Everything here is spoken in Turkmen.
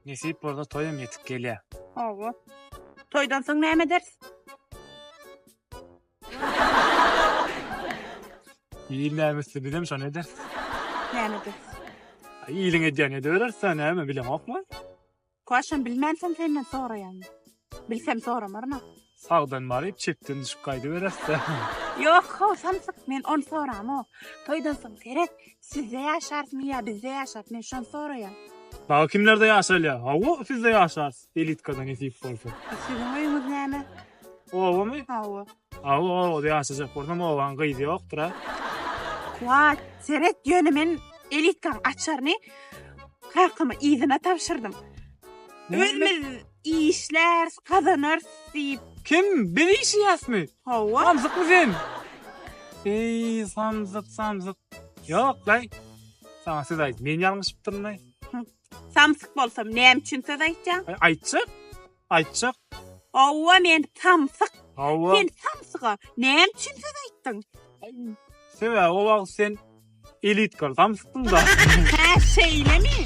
Nesip bolsa toýam ýetip gelýär. Hawa. Toýdan soň näme ederis? Il näme etse bizem şony ederis. Näme ederis? Iliň edýänini edibereris-dä näme bileňokmy? Kuaşam bilmänsoň senden soraýan. Bilsem soramaryn-a. Sagdan baryp çepden düşüp gaýdybereris-dä. Ýok how samsyk men ony soramok. Toýdan soň seret sizde ýaşarysmy ýa bizde ýaşarys men şony soraýan. Dagy kimlerde ýaşalýar? Hawa sizde ýaşarys elitkada nesip bolsa. Siziň öýüňiz näme? Obamy? Hawa. Hawa obada ýaşajak bolsam obaň gyzy ýokdur-a. Kuwat seret ýöne men elitkaň açaryny kakama yzyna tabşyrdym. Özümiz işläris, gazanarys diýip. Kim? Biz işleýäsmi? Hawa. Samsykmy sen? Eý, samsyk, samsyk. Ýok-laý. Saňa söz aýt. Men ýalňyşypdyryn-laý. Samsyk bolsam näme üçin söz aýtýaň? Aýtjak. Aýtjak. Hawa men samsyk. Hawa. Sen samsyga näme üçin söz aýtdyň? Sebäbi o wagt sen elitkaly samsykdyň-da. Hä şeýlemi?